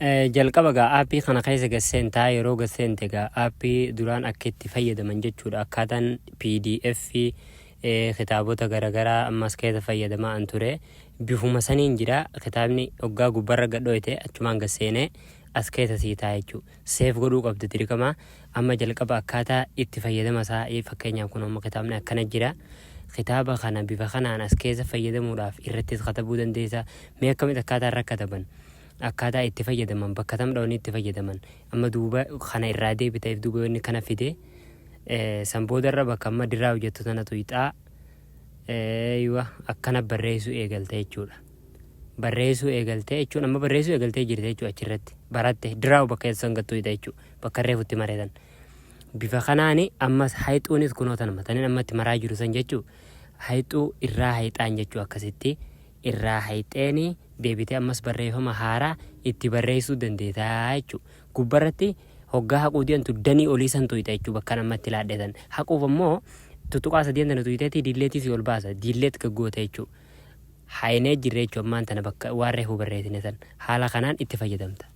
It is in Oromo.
Jalqaba gaa aappii kana keessa gad seentaa. Yeroo gad seente gaa aappii duraan akka itti fayyadaman jechuudha. Akkaataan PDF kitaabota garaagaraa ammas keessa fayyadamaa an ture bifuma saniin jira. Kitaabni hoggaa gubbarra gad dhoyte achumaan gad seenee as keessa sii ta'a jechuudha. Save godhuu qabda dirqama. Amma jalqaba akkaataa itti fayyadama isaa, fakkeenyaaf kun amma kitaabni akkana jira. Kitaaba kana bifa kanaan as keessa fayyadamuudhaaf irrattis katabuu dandeessa. Mee akkamitti akkaataa irra kataban, akkaataa itti fayyadaman, bakka tam dhawanii itti fayyadaman? Amma duuba kana irraa deebiteef duuba inni kana fide san boodarra bakka amma draw jettu tana tuyxaa. Eeywa, akkana barreessuu eegalte jechuudha. Barreessuu eegaltee jechuun amma barreessuu eegaltee jirte jechuudha. Achirratti baratte draw bakka san gattuudha jechuudha. Bakka reefutti mareetan bifa kanaani ammas hayxuunis kunoo tanuma tanin amma itti maraa jiru san jechuu. Hayxuu irraa hayxaan jechuu akkasitti irraa hayxeeni deebitee ammas barreeffama haaraa itti barreessuu dandeetaa jechuu. Gubbarratti hoggaa haquu deemtu danii olii san tuyxa jechuu. Bakka amma itti laadhetan haquuf ammoo tuttuqaa sadeen tana tuyxeetii delete si ol baasa, delete gaggoota jechuu. Haynee jirre jechuu. Ammaan tana bakka waan reefu barreessine san haala kanaan itti fayyadamta.